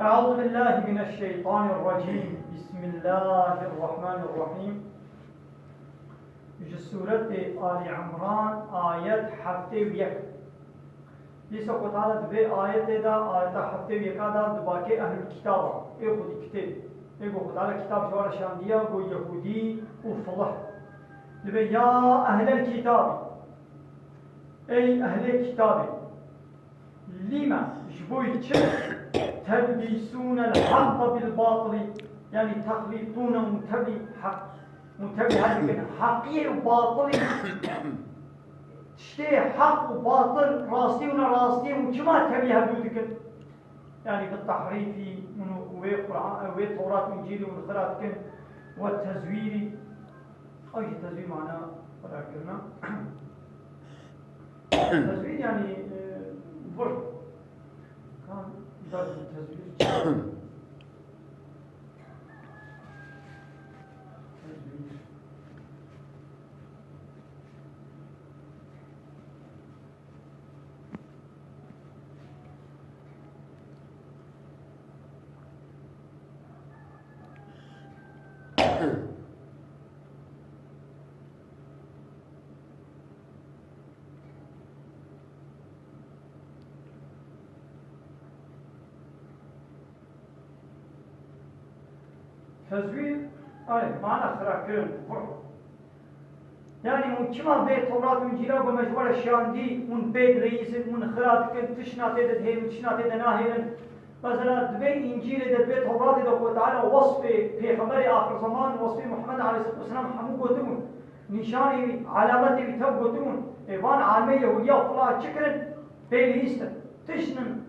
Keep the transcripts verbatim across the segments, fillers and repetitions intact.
أعوذ بالله من الشيطان الرجيم. بسم الله الرحمن الرحيم. Ji Sûretê Ali Imran, ayet heftê û yek. Dîsa Xwe Teala di vê ayetê de, ayeta heftê û yeka de, dibakê ehlul kitaba, ê xwedî kitêb. Ê ku Xwe Teala kitab ji wan re şandiya, got Yehûdî û filih. Dibê ya ehlel kitabî. Ey ehlê kitabê. Lîme, ji bo çi? Telbîsûnel heqqa bil batilî. Yanî texlîtûne û tevî heq. Û tevî heq dikin. Heqiyê û batilî. Tiştê heq û batil, rastî û nerastî hûn çima tevî hevdû dikin? Yanî bi tehrîfî hûn wê Qur'an, wê Tewrat û Încîlî hûn xira dikin. We tezwîrî. Ew jî tezwîr mana xira kirina. Tezwîr yanî, e, vir. Kan, dar tezwîr. Tezwîr. Tezwîr, ay, mana xirakirin, vir. Yanî hûn çima vê Tewrat û Încîla ku me ji we re şiyandî, hûn pê direyîsin, hûn xira dikin, tiştna tê de dihêlin, tiştna tê de nahêlin? Mesela di vê Încîlê de, di vê Tewratê de Xwedê Teala wesfê pêxemberê axir zeman, wesfê Muhammed aleyhisselatu vesselam hemû gotibûn. Nîşanê wî, alametê wî tev gotibûn. Ê van alimê Yehûdiya fila çi kirin? Pê lihîstin. Tiştin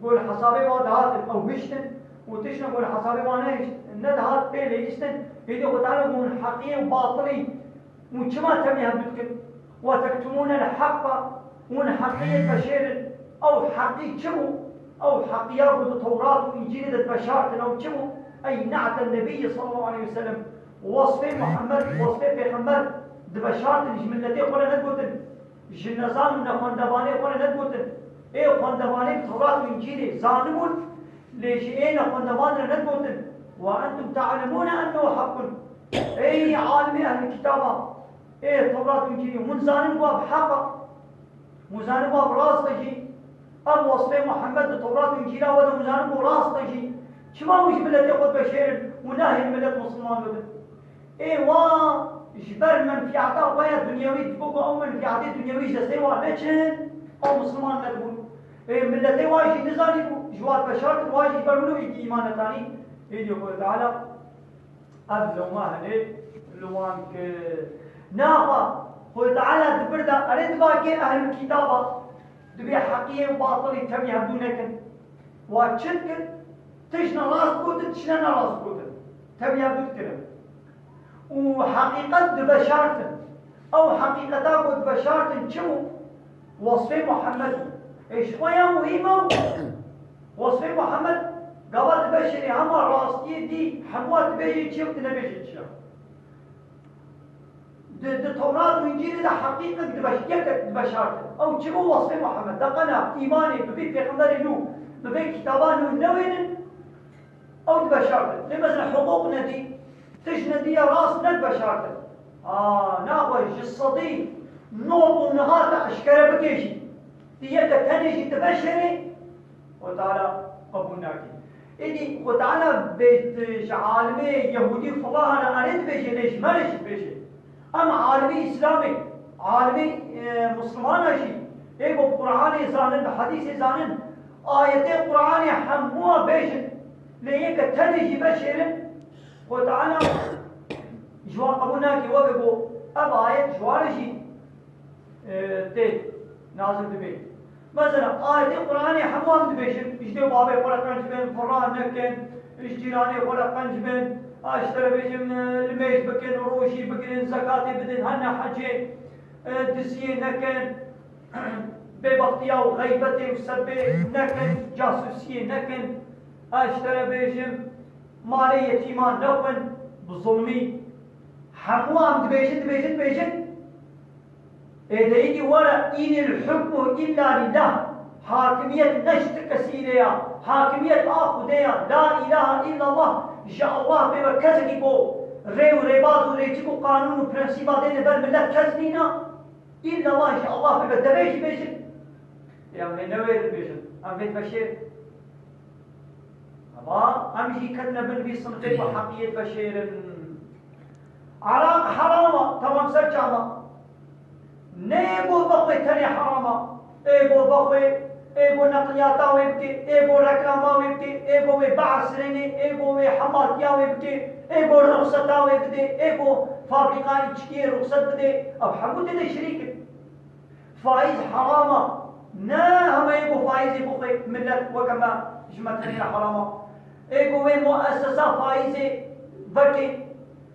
ku li hesabê wan dihatin, ew hiştin û tiştin ku li hesabê wan nehişt-, nedihat, pê lihîstin. Êdî Xwedê Teala got, hûn heqiyê û batilî, hûn çima tevî hevdû dikin? Ve tektumûnel heqqa, hûn heqiyê diveşêrin. Ew heqî çi bû? Ew heqiya ku di Tewrat û Încîlê de diveşartin, ew çi bû? Ey ne'ten Nebiyyi sallallahu aleyhi ve sellem, wesfê Muhammed, wesfê pêxember diveşartin, ji miletê xwe re nedigotin. Ji nezan û nexwendevanê xwe re nedigotin. Ê xwendevanê bi Tewrat û Încîlê zanibûn, lê ji ê nexwendevan re nedigotin. Ve entum te'lemûne ennehu heqqun. Ey alimê ehlî kitaba, ê Tewrat û Încîlê, hûn zanin ku ev heq e. Hûn zanin ku ev rast e jî. Ev wesfê Muhammed di Tewrat û Încîla we de hûn zanin ku rast e jî. Çima hûn ji miletê xwe diveşêrin û nahêlin milet misilman bibin? Ê wan ji ber menfîata xwe ya dinyewî, digo ku ew menfîatê dinyewî ji destê wan neçin, ew misilman nedibûn. Ê miletê wan jî nizanîbû, ji wan veşartin, wan jî ji ber wilo îdî îman netanî. Êdî Xwedê Teala ev lewma hene li wan kir. Naxa Xwedê Teala di vir de erê dibakê ehlul kitaba, dibê heqiyê û batilî tevî hevdû nekin. Wa çi dikin? Tiştine rast gotin, tiştine nerast gotin. Tevî hevdû dikirin. Û heqîqet diveşartin. Ew heqîqeta ku diveşartin çi bû? Wesfê Muhammed bû. Ê ji xwe ya muhîm e. Wesfê Muhammed gava diveşêrê hema rastiyê dî, hemû dibêjê çi ye û tu nebêjê çi ye. Di, di Tewrat û Încîlê de heqîqek dibeş-, yekek dibeşartin. Ew çi bû? Wesfê Muhammed. De qena îmanê bi vî pêxemberê nû, bi vê kitaba nû newênin, ew dibeşartin. Lê mesela hiqûq nedî, tişt nedî ya rast nedibeşartin. A, naxwe ji sedî nod û niha te eşkere bike jî, tu yeke tenê jî diveşêrê, Xwedê Teala qebûl nake. Êdî Xwedê Teala bê, ji alimê Yehûdî filan re erê dibêje, lê ji me re jî dibêje. Em alimê Îslamê, alimê, e, Mislimana jî, ê ku Qur'anê zanin, bi hedîsê zanin, ayetê Qur'anê hemûa bêjin, lê yeke tenê jî veşêrin, Xwedê Teala ji wan qebûl nake, weke ku ev ayet ji wan re jî e, tê nazil dibe. Mesela, ayetê Qur'anê hemû em dibêjin, ji dê û babê xwe re qenc bin, firan nekin, ji cîranê xwe re qenc bin, a, ji te re bêjin, e, limêj bikin, rojî bigirin, zekatê bidin, hene hecê, e, diziyê nekin, bêbextiya û xeybetê û sebê nekin, casûsiyê nekin, a, ji te re bêjin, malê yetîman nexwin, bi zulmî. Hemû em dibêjin, dibêjin, dibêjin. Ê de êdî were, inil hukmu illa lillah. Hakimiyet ne ji ti kesî re ya. Hakimiyet a Xwedê ya. La îlahe îllallah, ji Allah pê ve kesekî ku rê û rêbaz û rêçik û qanûn û prensîba dêne ber milet kes nîna. Îllallah, ji Allah pê ve devê jî bêjin. Em vê newêrin bêjin. Em vê dibeşêrin. Ama em jî ketine bin vî sinfê ku heqiyê dibeşêrin. Araq heram e, tamam, ser çava. Ne ê ku vexwê tenê heram e. Ê ku vexwê, ê ku neqliyata wê bike, ê ku reklama wê bike, ê ku wê biesirênê, ê ku wê hematiya wê bike, ê ku ruxseta wê bide, ê ku fabrîkayê çikiyê ruxset bide, ev hemû tê de şirîk in. Faîz heram e. Ne hema ê ku faîzê bixwe milet weke me ji me tenê re heram e. Ê ku wê muessesa faîzê veke,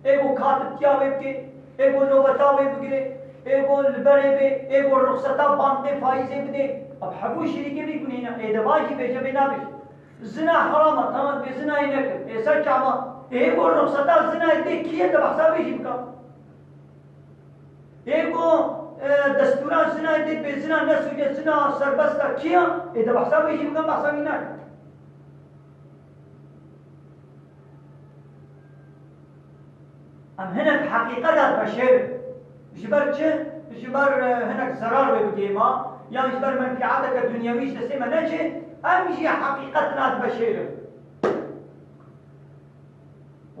ê ku katibtiya wê bike, ê ku nobeta wê bigire, ê ku li berê bê, ê ku ruxseta bankê faîzê bide. Ev hemû şirîkê vî gunî ne. Ê de va jî bêje bê nabêje. Zina heram e, tamam, bê zinayê nekin. Ê ser çava. Ê ku ruxseta zinayê dê kî ye, de behsa wê jî bika. Ê ku, e, destûra zina dê bê zina ne sûce zina serbest e, kî ya? Ê de behsa wê jî bikin, behsa wî nake. Em hinek heqîqeta dibeşêrin. Ji ber çi? Ji ber, e, hinek zerar wê bigê ma, yan ji ber menfiateke dunyewî ji destê me neçê, em jî heqîqet nadibeşêrin.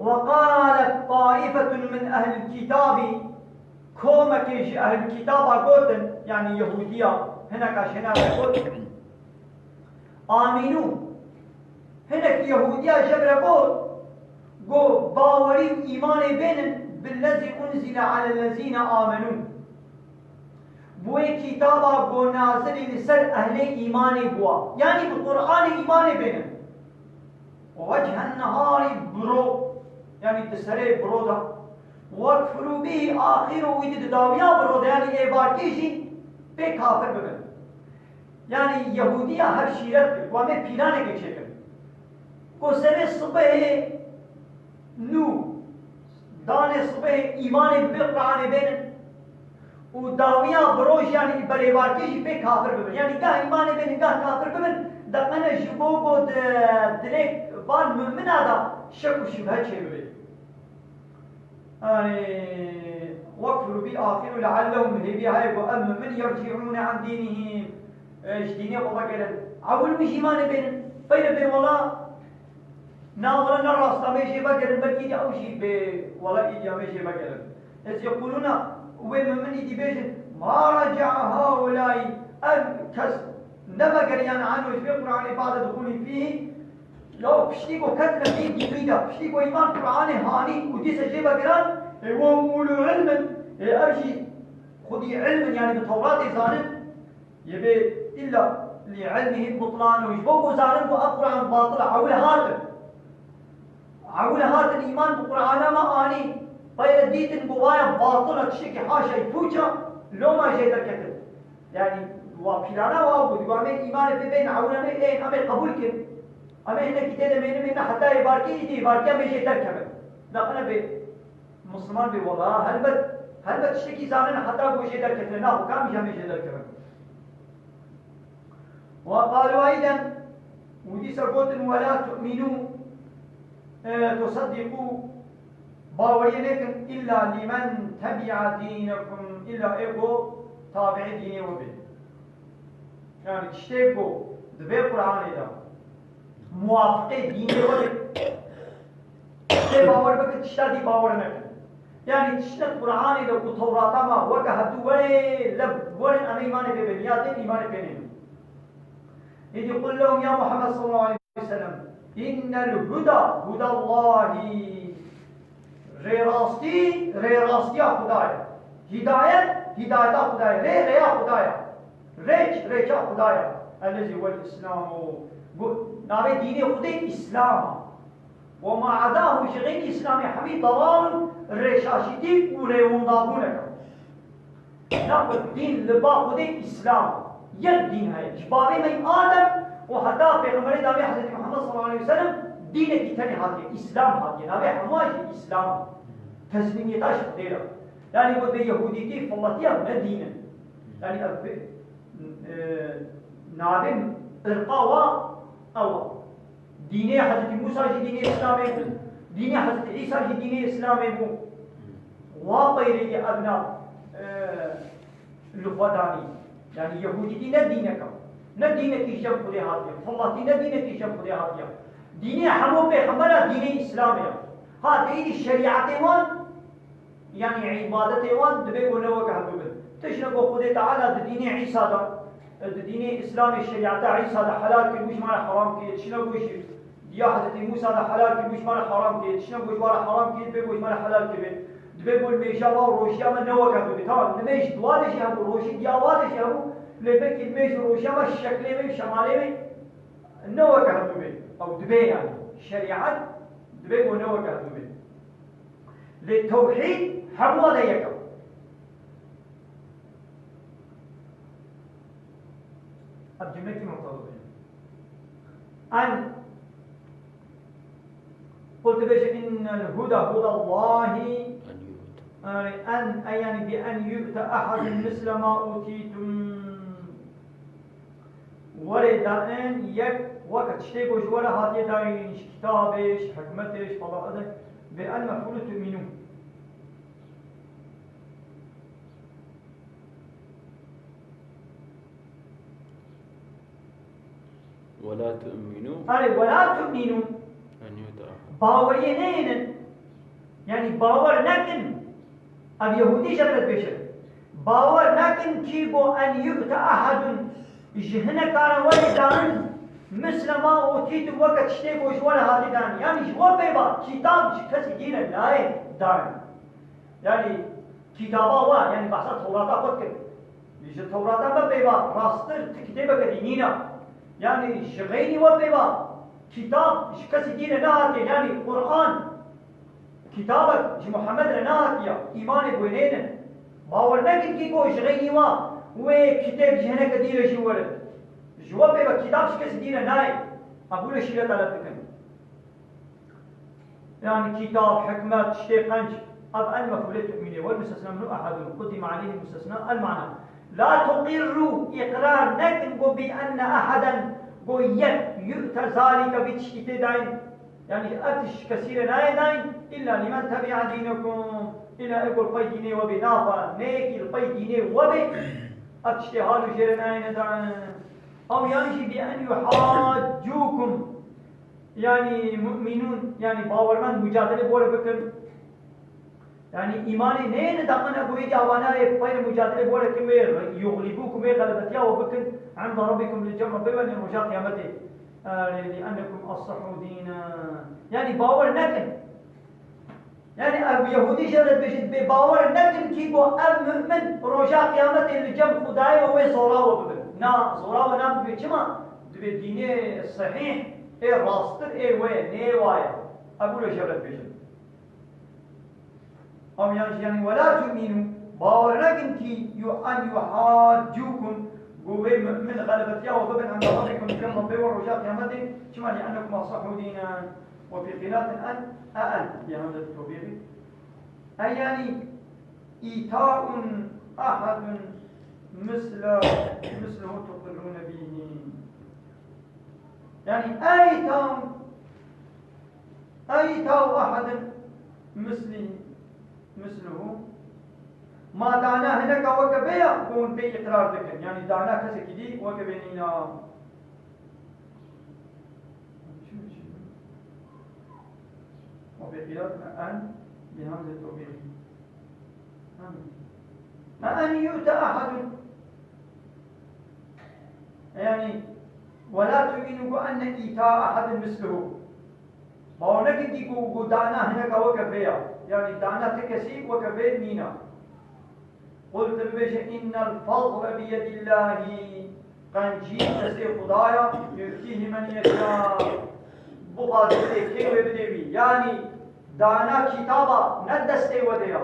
وقالت طائفة من أهل الكتاب، komekê ji ehlul kitaba gotin, yanî Yehûdiya, hineka ji hina re got, amînû, hinek Yehûdiya ji vir re got, got, bawerî û îmanê bênin, billezî unzile alellezîne amenû. Bi wê kitaba ku nazilî li ser ehlê îmanê bûwa. Yanî bi Qur'anê îmanê bênin. Wechhen neharî biro, yanî di serê biro de. Wekfirû bihî axîrû, wî di dawiya biro de, yanî êvarkê jî pê kafir bibin. Yanî Yehûdiya hev şîret kir, ku em ê pîlanekê çêkin. Ku serê sibehê nû, danê sibehê îmanê bi vê Qur'anê bênin û dawiya bi roj, yanî berêvarkê jî pê kafir bibin. Yanî gah îmanê bênin, gah kafir bibin, deqene ji bo ku di dilê van mumina de şek û şubhe çêbibe. Yanî, wekfirû bihî axîrû leallehum, hêvî heye ku ev mumin yercîûne an dînihîm, e, ji dînê xwe vegerin. Ewil wî jî îmanê bênin. Peyre bê wela, na wela ne rast e, em ê jê vegerin, belkî îdî ew jî bê wela, îdî em ê jê vegerin. Ez yeqûlûne, wê mumin îdî bêjin, ma recea haulâî, ev kes nevegeriyane anû ji vê Qur'anê ba'de duxûlî fîhî, Law piştî ku ketine vê dînî de, piştî ku îman Qur'anê hanî û dîse jê vegiran, ê wehum ûlû ilmin, ê ev jî xwedî ilmin, yanî bi Tewratê zanin, yê bê illa li ilmihim butlan, û ji bo ku zanin ku ev Qur'an batil e, ewil hatin. Ewil hatin îman bi Qur'ana me anî, peyre dîtin ku waya batil e, tiştekî haşa pûç e, loma jê derketin. Yanî, wa pîlana wa bû, digo, em ê îmanê pê bêne, ewil em ê, ê, em ê qebûl kin. Em ê hinekî tê de mêne, mêne heta êvarkê, îdî êvarkê em ê jê derkevin. Daqine bê, Misliman bê, wela, helbet, helbet tiştekî zanin heta ku jê derketine, naxwe kam jî em ê jê derkevin. Wa qalû eyden, û dîsa gotin, "Wela tu'minû", e, tuseddîqû, baweriyê nekin, "illa limen tebi'a dînekum", illa ê ku tabi'ê dînê we bê. Yanî tiştê ku di vê Qur'anê de muwafiqê dînê we bê, tê bawer bikin, tişta dî bawer nekin. Yanî tiştek Qur'anê de û Tewrata me weke hevdû werê, lev werin, em ê îmanê pê bênin, ya tên îmanê pê nênin. Îdî qul lehum ya Muhammed sallallahu aleyhi ve sellem, innel huda hudallahi. Rêrastî, rêrastiya Xuda ye. Hîdayet, hîdayeta Xuda ye. Rê, rêya Xuda ye. Rêç, rêça Xuda ye. Ellezî huvel Îslamu. Gu-, navê dînê Xwedê Îslam e. Ve ma edahû ji xeyrî Îslamê hemî delal, rêşaşîtî û rêwendabûnek e. Naxwe dîn li ba Xwedê Îslam. Yek dîn heye. Ji bavê me Adem û heta Pêxemberê dawî Hezretî Muhammed sallallahu aleyhi ve sellem dînekî tenê hatiye. Îslam hatiye. Navê hemû jî Îslam e. Teslîmiyeta ji Xwedê re. Yanî ku bê Yehûdîtî filetiya ne dîn e. Yanî ev bê, e, Navê irqa wa ew a. Dînê Hezretî Mûsa jî dînê Îslamê bû. Dînê Hezretî Îsa jî dînê Îslamê bû. Wa peyrêyê ev nav, e, li xwe danî. Yanî Yehûdîtî ne dînek e. Ne dînekî ji cem Xwedê hatiye. Filatî ne dînekî ji cem Xwedê hatiye. Dînê hemû pêxembera dînê Îslamê ye. Ha, dê îdî şerîetê wan, yanî îbadetê wan dibê ku ne weke hev bibin. Tiştine ku Xwedê Teala di dînê Îsa de, di dînê Îslamê şerîeta Îsa de helal kir, wî ji me re heram kir. Tiştine ku ji diya Hezretî Mûsa de helal kir, wî ji me re heram kir. Tiştine ku ji me re heram kir, dibê ku ji me re helal kir. Dibê ku li mêja wa û rojiya me ne weke hev bibê. Tamam, nimêj di wa de jî hebû, rojî diya wa de jî hebû. Lê belkî nimêj û rojiya me şeklê wê, şemalê wê ne weke hev bibê. Ew dibê yanî. Şerîet dibê ku ne weke hev bibê. Lê tewhîd hemû de yek e. Ev cumlekî muxtelif e. En, qul dibêje, innel huda hudallahi. En yu'ta. Ay, en, ay, yani bi en yu'ta ahadun misle ma utitum. Werê dain yek weke tiştê ku ji we re hatiye dayîn, ji kitabê, ji hikmetê, ji falan. Bi en mefûlû tu'mînû. ولا تؤمنوا. Erê, ولا تؤمنوا. أن يؤتى أحد. Baweriyê neyênin. Yanî bawer nekin. Ev Yehûdî jê re dibêje. Bawer nekin kî ku en yu'te ahadun, ji hineka re werê dan, misle ma utîtum, weke tiştê ku ji we re hatî dan. Yanî ji we pê ba, kitab ji kesî dî re nayê dan. Yanî kitaba we, yanî behsa Tewrata xwe dikir. Ji Tewrata me pê ba, rasttir ti kitêbeke dî nîne. Yanî ji xeynî we pê ba, kitab ji kesî dî re nehatiye, yanî Quran. Kitabek ji Muhammed re nehatiye, îmanê wêneynin. Bawer nekin kî ku ji xeynî wa wê kitêb ji hineke dî re jî were. Ji we pê ve kitab ji kesî dî re nayê. Qebûlê şîreta lef dikin. Yanî kitab, hikmet, tiştê qenc. Ev en mefûlê tu'mînê. Wal mustasna minhu ahadun. Qudîme aleyhî mustasna el mana. La tuqirru, îqrar nekin ku bi enne ahaden, ku yek, yu'te zalike, vî tiştî tê dayîn. Yanî ev tişt kesî re nayê dayîn, illa limen tebi'a dînekum, illa ê ku li pey dînê we bê, nafa, ne yekî li pey dînê we bê, ev tiştê hal û jê re nayêne dayîn. Ew yan jî bi en yuhaccûkum, yanî mu'minûn, yanî bawermend mucadele bo re bikin. Yanî îmanê neyêne daxin, ev wê dî awana ê peyre mucadele bo re kin wê yuxlîbûkum, wê xelebetiya we bikin, enda rabbikum, li cem Rabbê we, li roja qiyametê. Erê, li ennekum asahhu dîna. Yanî bawer nekin. Yanî ev Yehûdî jê re dibêjin, bê bawer nekin kî ku ev mu'min roja qiyametê li cem Xwedayê we wê zora we bibin. Na, zora we nabibê çima? Dibê dînê sehîh, ê rasttir ê we, nê waye. Ev wilo jê re dibêjin. Ew yan jî, yanî, ولا تؤمنوا, bawer nekin kî yu-, en yuhaccûkum, ku wê mu'min xelebetiya we bibin, enda rabbikum, li cem Rabbê we roja qiyametê, çima? Li ennekum asahhu dînan. Ve fî qîratin en, e en, bi hemzeti tewbîxî. E, yanî, îtaun ahadun misle, mislehu tuqirrûne bîhî. Yanî, eytaun, eytau ahadin misli, mislihu. Ma dana hineka weke vê ya, ku hûn pê îqrar dikin. Yanî, dana kesekî dî weke vê nîna. Ve fî qîratin en bi hemzeti tewbîxî. Amin. E en yu'te ahadun. Yanî, ولا تؤمنوا bi enne îta ahadin mislihu. Bawer nekin kî ku, ku dana hineka weke vê ya. Yanî, dana ti kesî weke vê nîna. Qul, tu bibêje, innel fadle biyedillahî. Qencî destê Xwedaya, yu'tîhî men yeşâ. Bixwaze bidê kê wê bidê wî. Yanî, dana kitaba ne destê we de ya.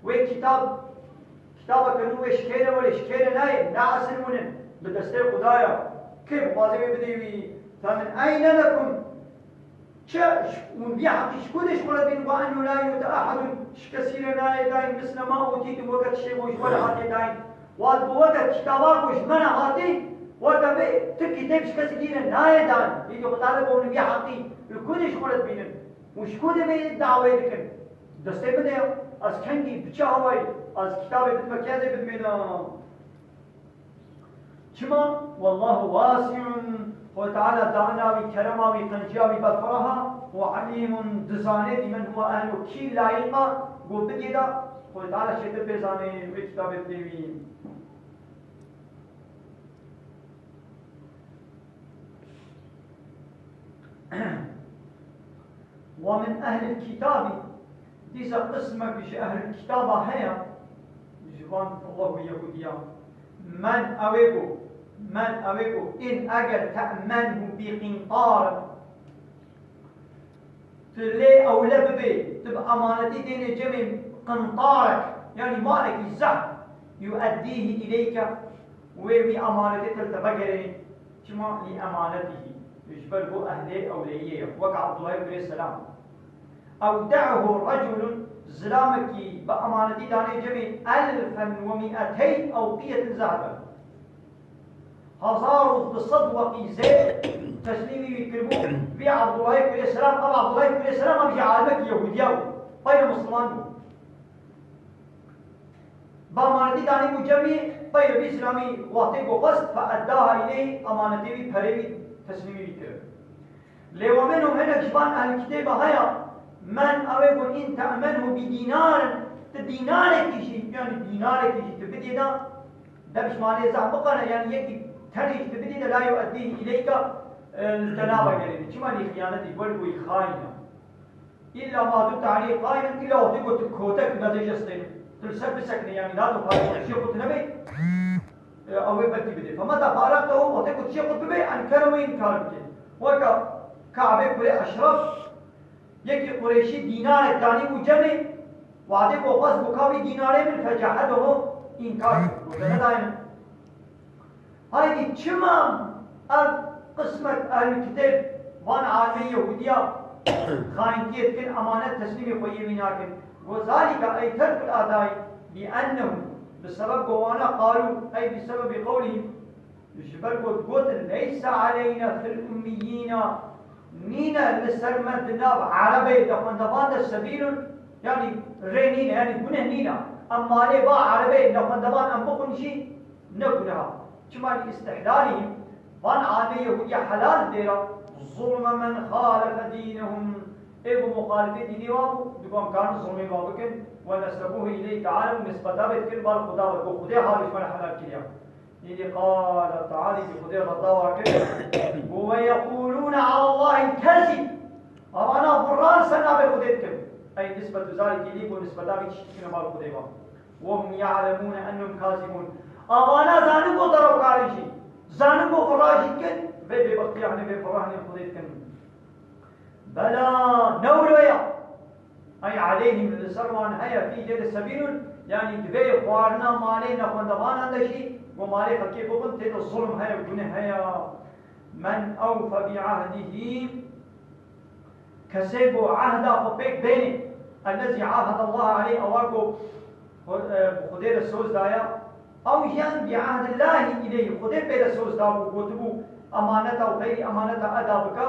Wê kitab, kitabeke nû wê ji kê re were, ji kê re nayê, ne esil hûn in, bi destê Xwedaya. Kê bixwaze wê bidê wî. Femin eyne lekum. Çi, hûn bî heqî ji ku de ji xwe re dîn, ve ennu la yu'te ahadun, ji kesî re nayê dayîn, misle ma utîtum, weke tiştê ku ji we re hatê dayîn. Wat bi weke kitaba ku ji me re hatê, Weke vê tu kitêb ji kesî dî re nayê dan, êdî Xwedê bo min vî heqî li ku dê ji xwe re dibînin û ji ku dê vê dawê dikin? Destê min de ya, ez kengî bi çi awayî ez kitabê bidime kê ez ê bidimê na? Çima? Wallahu wasi'un, Xwedê Teala dana wî, kerema wî, qenciya wî berfirah e û alimun, dizane bî men huwa ehlu, kî layiq e ku bidê de, Xwedê Teala çêtir pê zanê, wê kitabê bidê wî. Ve min ehlil kitabî, dîsa qismek ji ehlil kitaba heye, ji van Allah û Yehudiya. Men ew ê ku, men ew ê ku, in eger te'menhu bi qintar, tu lê ewle bibê, tu bi emanetî dênê cemê qintarek, yanî malekî zehf, yu'eddîhi ileyke, wê wî emanetê tu li te vegerê. Çima? Li emanetihî, ji ber ku ehlê ewleyiyê ye, wek Abdullah kurê Selam. Ew de'hu reculun, zilamekî bi emanetî danê cemê elfen ve mi'etey ewqiyetin zeheben. Hezar û du sed weqî zêr teslîmî wî kiribû, vî Abdullahê kurê Selam, ev Abdullahê kurê Selam, ev jî alimekî Yehûdiya bû, peyre Misliman bû. Bi emanetî danîbû cemî, peyre vî Îslamî wextê ku xwest, fe eddaha ileyh, emanetê wî, perê wî teslîmî wî kir. Lê we min û hinek ji van ehlî kitêba haya, men ew ê ku in te'menhu bi dînarin, tu dînarekî jî, yanî dînarekî jî tu bidî de, de bi ji malê zehf biqane, yanî yekî tenê jî tu bidî de, la yu'eddîhi ileyke, e, li te navegerîne. Çima? Lî xiyanetî, wek ku xayîn e. Îlla ma dumte aleyhi qaimen, îlla wextê ku tu kotek tu destê jê stêne. Tu li ser bisekine, yanî nato parê xwe, dişê xwe tu nebê, e, ew ê belkî bidê. Femeta faraqtehu, wextê ku dişê xwe tu bibê, enkere wê înkar bike. Weke Ka'bê kurê Eşref, yekî Qureyşî dînarek danîbû cemê, wadê ku xwest ku ka wî dînarê min, fecehedehu, înkar kir. Gote nedayê min. Haydî çima ev qismek ehlî kitêb van alimê Yehûdiya xayîntiyê dikin, emanet teslîmê xweyê wî nakin? Go zalîke ey terkul adayî bi ennehu, bi sebeb ku wana qalû, ey bi sebebi qewlihim, ji ber ku digotin leyse aleyna fil ummiyîna, nîne li ser me di nav erebê de xwendevan de sebîlun, yanî rê nîne, yanî guneh nîne. Em malê va erebê nexwendevan em bixwin jî ne guneh e. Çima? Li îstihlalihim, van alimê Yehûdiya helal dêra, zulme men xalefe dînehum. Ê ku muxalifê dînê wa bû, digo em karin zulmê wa bikin, ve nesebuhu ileyhi teala, û nisbeta vê dikin bar Xuda ve, ku Xudê halê ji me re helal kiriya. Îdî qale teala, îdî Xudê redda wa kir, ku ve yequlûne alallahi kezîb. Avana viran ser navê Xudê dikin. Ey nisbetu zalîkî lî ku nisbeta vî tiştî dikine bar Xudê ve. Ve hum ya'lemûne ennehum kazibûn. Avana zanin ku derokar in jî, zanin ku vira jî dikin, vê bêbextiya hinê, vê vira hinê Xwedê dikin. Bela, ne wilo ya. Ey aleyhim, li ser wan heye, fî jê de sebîlun, yanî divê xwarina malê nexwendevanan de jî, ku malê xelkê bixwin, tê de zulm heye, guneh heye. Men ewfe bi ehdihî, kesê ku ehda xwe pêk bênê, ellezî ahadallaha aleyh, ewa ku Xwe-, e, bi Xwedê re soz daye, ew yan bi ehdillahî ileyh, Xwedê pê re soz dabû, gotibû, emaneta û xeyrî emaneta eda bike,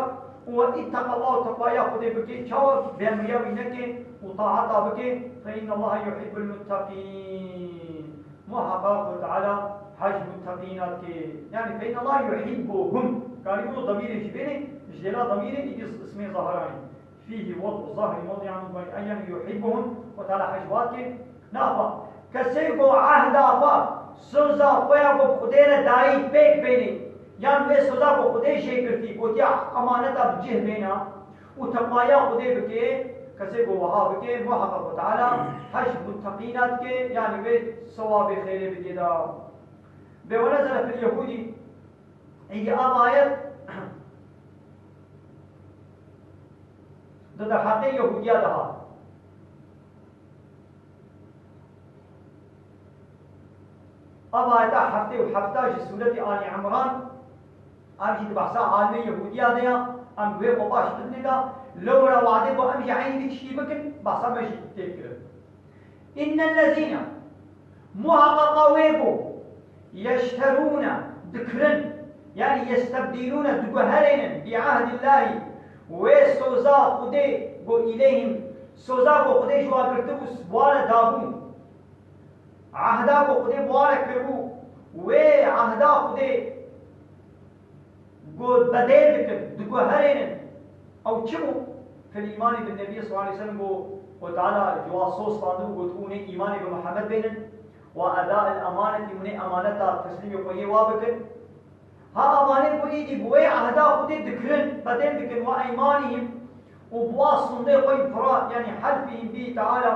û we ittaqallah, û teqwaya Xwedê bike, çawa bêemriya wî neke û taeta bike, fe innallaha yuhibbul muttaqîn. Muheqeq Xwedê Teala hej muttaqîna dike. Yanî fe innallaha yuhibbuhum. Karî bû demîrê jî bênê, ji dêla demîrê îdî ismê zahiranê. Fîhî wed'u zahirî mewdi'a mudmarî, ey yanî yuhibbuhum, Xwedê Teala hej wa dike. Nafa, kesê ku ehda xwe, soza xwe ya ku bi Xwedê re dayî pêk bênê, yan vê soza ku Xwedê jê girtî, gotiya emaneta bi cih bêna û teqwaya Xwedê bike, kesê ku wiha bike, muheqeq Xwedê Teala hej muttaqîna dike, yanî vê sewabê xêrê bidê de. Bê we nezere fil Yehûdî, Îdî ev ayet di derheqê Yehûdiya de hat. Ev ayeta heftê û hefta ji Sûretê Alî Imran, ev jî di behsa alimê Yehûdiya de ya, em wê xwe baş bidinê de, lewra wadê ku em jî eynî vî tiştî bikin, behsa me jî tê kirin. Înnellezîne, muheqeqa wê ku, yeşterûne, dikirin, Yani yestebdîlûne, diguherênin, bi ehdillahî, wê soza Xwedê, go îleyhim, soza go Xwedê ji wa girtibû, bi wan re dabû. Ehda go Xwedê bi wan re kiribû, wê ehda Xwedê go bedêl dikin, diguherênin. Ew çi bû? Fil îmanî bin Nebî sallallahu aleyhi ve sellem, go Xwedê Teala ji wa soz standibû, got, hûn ê îmanê bi Muhammed bênin, wa eda il emanetî, hûn ê emaneta teslîmê xwe yê wa bikin. Ha, evanê ku êdî bi wê ehda Xwedê dikirin, bedêl dikin, wa eymanihim, û bi wa sundê xwe yî fira, yanî helfihim bî teala,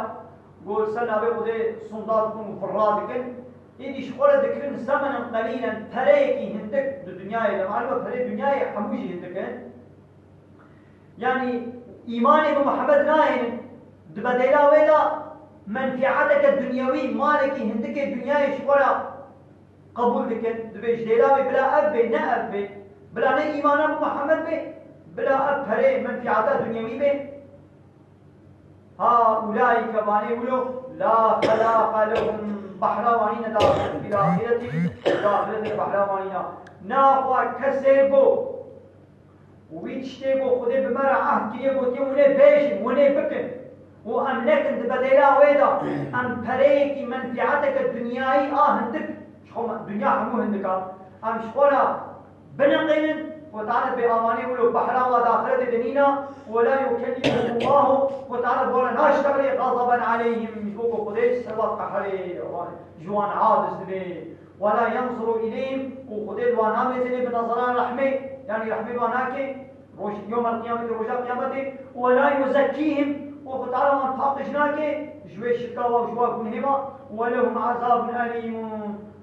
ku li ser navê Xwedê sunda dikin û fira dikin, êdî ji xwe re dikirin semenen qelîlen, pereyekî hindik di dinyayê de, malûm e perê dinyayê hemû jî hindik in. Yanî îmanê bi Muhammed nahênin, di bedêla wê de menfiateke dinyewî, malekî hindikê dinyayê ji xwe re qebûl dikin, dibê ji dêla wê bila ev bê, ne ev bê, bila ne îmana bi Muhammed bê, bila ev perê menfiata dinyewî bê. Ha ulaîke, vanê wilo, la xelaqa lehum, behra wan nîne di axireti, fil axireti, di axireti de behra wan nîne. Naxwe kesê go, Û wî tiştê ku Xwedê bi me re ehd kiriye, gotiye, hûn ê bêjin, hûn ê bikin. Û em nekin di bedêla wê de, em pereyekî, menfiateke dinyayî a hindik, ji xwe me-, dinya hemû hindik a, em ji xwe re biniqînin, Xwedê Teala bê amanê wilo behra wa di axretê de nîna, ولا يكلمهم الله، Xwedê Teala bi wan re naştexilê، غضبا عليهم، ji bo ku Xwedê ji ser wa qeherê, ji wan aciz dibe. ولا ينظر إليهم، û Xwedê li wan namêzênê bi nezera rehmê, yanî rehmê li wan nake, roj-, yewmel qiyameti, roja qiyametê, ولا يزكيهم، û Xwedê Teala wan paqij nake, ji wê şirka wa û ji wa gunhê wa, ولهم عذاب أليم،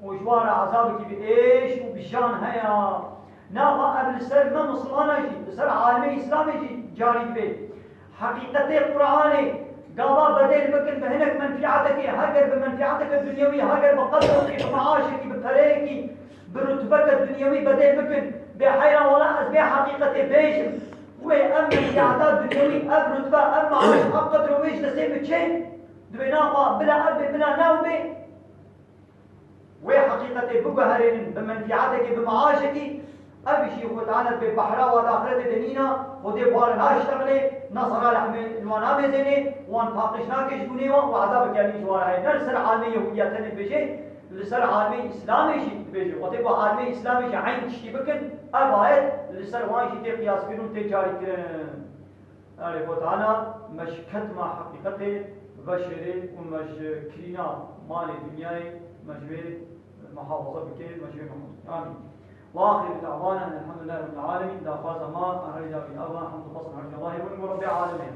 û ji wan re ezabekî bi êş û bi jan heye. Naxa ev li ser me Misilmana jî, li ser alemê Îslamê jî carî dibe. Heqîqetê Qur'anê gava bedêl bikin bi hinek menfiatekê, heger bi menfiateke dinyewî, heger bi qedrekî, bi meaşekî, bi pereyekî, bi rutbeke dinyewî bedêl bikin, bê heyran wela ez bê heqîqetê bêjim, wê ev menfiata dinyewî, ev rutbe, ev meaş, ev qedro wê ji destê min çê? Dibê naxa bila ev bê, bila ne ew bê. Wê heqîqetê biguherênin bi menfiatekê, bi meaşekî, ev jî Xwedê Teala dibê behra wa di axretê de nîna, Xwedê bi wan re naştexilê, nezera rehmê li wan namêzênê, wan paqij nake ji gunê wan û ezabeke elîm ji wan re heye. Ne li ser alemê Yehûdiya tenê dibêje, li ser alemê Îslamê jî dibêje. Wextê ku alemê Îslamê jî eyn tiştî bikin, ev ayet li ser wan jî tê qiyaskirin û tê carîkirin. Erê Xwedê Teala me ji ketma heqîqetê veşêrê û me ji kirîna malê dinyayê me ji wê muhafaza bike, me ji wê muhafaza bike. Amîn. وآخر دعوانا أن الحمد لله رب العالمين. Daxwaza me, a herî dawî ava, hemd û xwestin herî Allahê bûn, bo Rebbê alemê.